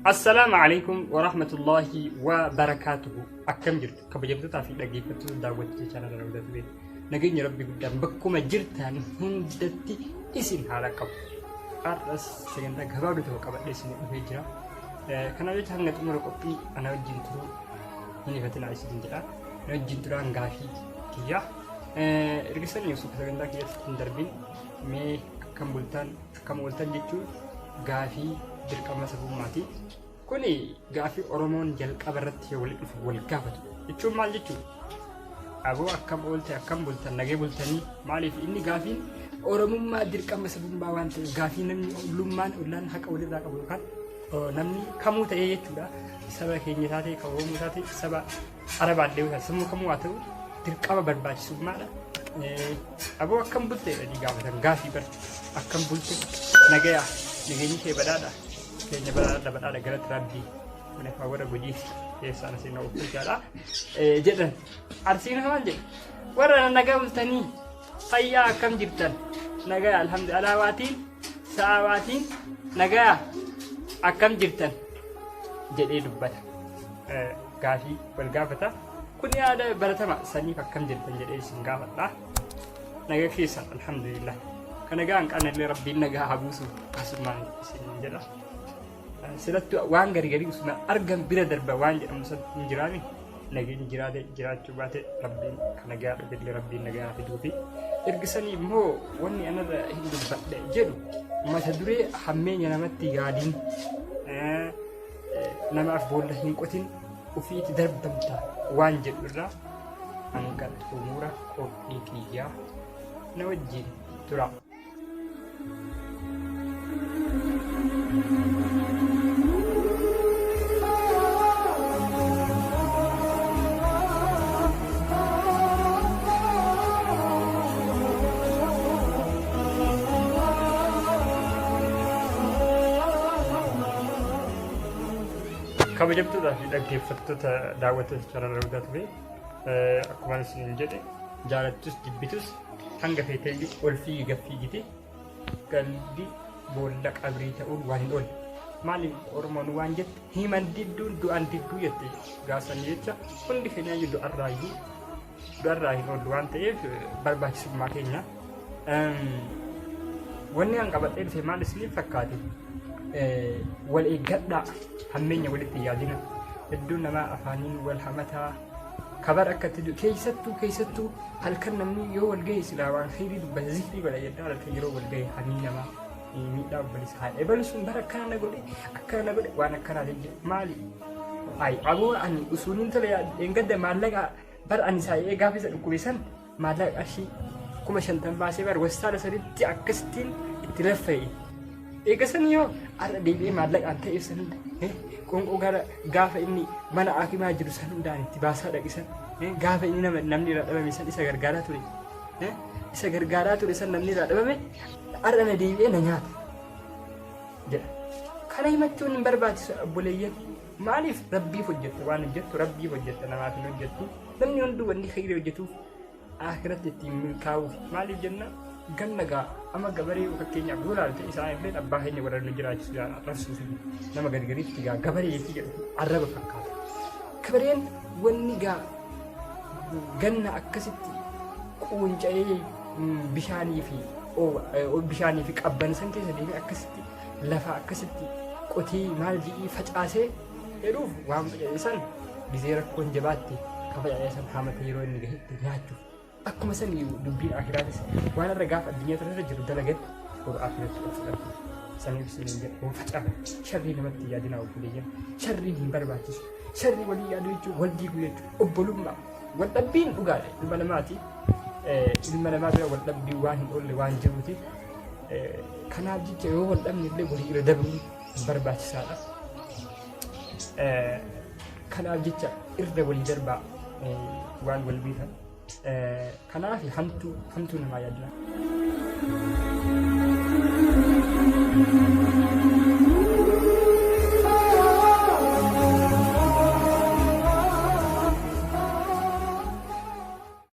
Assalaamu alaikum wa rahmatullahi wa barakaatuhu. Akkam jirtu kabajamtootaa fi dhaggeeffattoota daawwattoota chaanala Rawdaa Tube. Nageenya Rabbi guddaan bakkuma jirtan hundatti isin haala qabu. Har'as sagantaa gabaabduu tokko qabadhee isin dhufee jira. Kanaaf jecha hanga xumura qophii ana wajjin turuu hin ifatinaa isin jedha. Na wajjin turaan gaafii kiyya. Erga sanii osoo sagantaa kiyyatti hin darbin mee akkam bultan akkam ooltan jechuun gaafii dirqama sabummaati. Kuni gaafii Oromoon jalqaba irratti yoo walitti dhufe wal gaafatu. Jechuun maal jechuudha? Aboo akkam oolte akkam bultan nagee bultanii maaliif inni gaafiin Oromummaa dirqama sabummaa waan ta'eef gaafii namni ollummaan ollaan haqa walirraa qabu yookaan namni kamuu ta'ee jechuudha. Saba keenya taate kan Oromoo taate saba Arabaallee yoo taate sabni kamuu haa ta'u dirqama barbaachisummaadha. Aboo akkam bulte jedhanii gaafatan gaafii bar akkam bulte nagaya nageenyi kee badhaadha keenya badhaadha badhaadha galata rabbii mana afaan warra gujii keessaan isin of bulchaadha jedhan arsiin maal jedhe warra nagaa bultanii fayyaa akkam jirtan nagaya alhamdulillah alaawaatiin sa'aawaatiin nagaya akkam jirtan jedhee dubbata gaafii wal gaafata. Kun yaada baratama saniif akkam jirtan jedhee isin gaafadha. Nagaa keessan alhamdulillah. Ka nagaa hin qabne illee rabbiin nagaa haa buusu asumaan isin jedha. Silattu waan gari garii usuma argan bira darba waan jedhamu san hin jiraami. Nageenyi jiraate jiraachuu baate rabbiin ka nagaa dhabe illee rabbiin nagaa haa fiduufi. Erga sanii immoo wanni anarra hin dubbadhe jedhu mata duree hammeenya namatti yaadin. Namaaf boolla hin qotin ofiitti darbamta waan jedhu irraa hanga xumura qophii kiyyaa na wajjin tura. Kabajamtootaa fi dhaggeeffattoota daawwattoota chaanala Rawdaa Tube akkuma isin jedhe jaalattus jibbitus hanga feeteeyyuu ol fiigi gad fiigiti galdi boolla qabrii ta'uun waan hin oolle. Maaliif Oromoon waan jette himan didduun du'an didduu jette gaasan jecha hundi keenyaayyuu du'arraayyuu du'arraa hin oollu waan ta'eef barbaachisummaa keenya. Wanni an qabadhee dhufe maal isiniif fakkaate? Wal eeggadhaa hammeenya walitti hin yaadina. Hedduun namaa afaaniin wal hamataa kabar akka itti keessattuu keessattuu halkan namni yoo wal gahe silaa waan khayrii dubbata zikrii godha jennaan halkan yeroo wal gahe hamii namaa miidhaa obboleessa haa ebalu sun bara akkana na godhe akkana na godhe waan akkanaa jejje maali? Ayi aboo ani usuuniin tole dheengadda maallaqa Bar ani saayee gaafa isa dhukkube san maallaqa qarshii 50,000 baasee bar wastaala sanitti akkasittiin itti laffa'e. Eega san yoo har'a deebi'ee maallaqaan ta'eef san hunda qoonqoo gara gaafa inni mana hakimaa jiru san hundaan itti baasaa dhaqe san gaafa inni nama namni irraa dhabame san isa gargaaraa ture. Isa gargaaraa ture san namni irraa dhabame har'a na deebi'ee na nyaata jedha. Kana himachuun hin barbaachisu obboleeyyan. Maaliif Rabbiif hojjetta waan hojjettu Rabbiif hojjetta namaaf hin hojjettu namni hunduu wanni khayrii hojjetuuf akhiratti ittiin milkaa'uuf maaliif jenna ganna gaa amma gabaree fakkeenyaaf yoo ilaalte isaan illee abbaa keenya warra nu jiraachisu arrabsuu fi nama gargariitti gaa gabaree jechi jedhu arraba fakkaata. Gabareen wanni gaa ganna akkasitti quunca'ee bishaanii fi bishaanii fi qabbana san keessa deemee akkasitti lafa akkasitti qotii maal ji'ii facaasee jedhuuf waan faca'e san gizee rakkoon jabaatte ka faca'e san haamate yeroo inni gahetti nyaachuuf akkuma san dubbiin akiraatis waan irra gaafa addunyaa tanarra jiru dalagatte boru akiratti ol fudhatte saniif siniin jedha waan facaafne sharrii namatti yaadinaa obboleeyyan sharriin hin barbaachisu sharrii walii yaaduu jechuun wal diiguu jechuun obbolummaa wal dhabbiin dhugaadha ilma namaati ilma namaa bira wal dhabbiin waan hin oolle waan jiruuti Kanaaf jecha yoo wal dhabne illee walii irra dabruun barbaachisaadha. Kanaaf jecha irra walii darbaa waan wal beekan. Kanaaf hamtuu hamtuu namaa yaadna.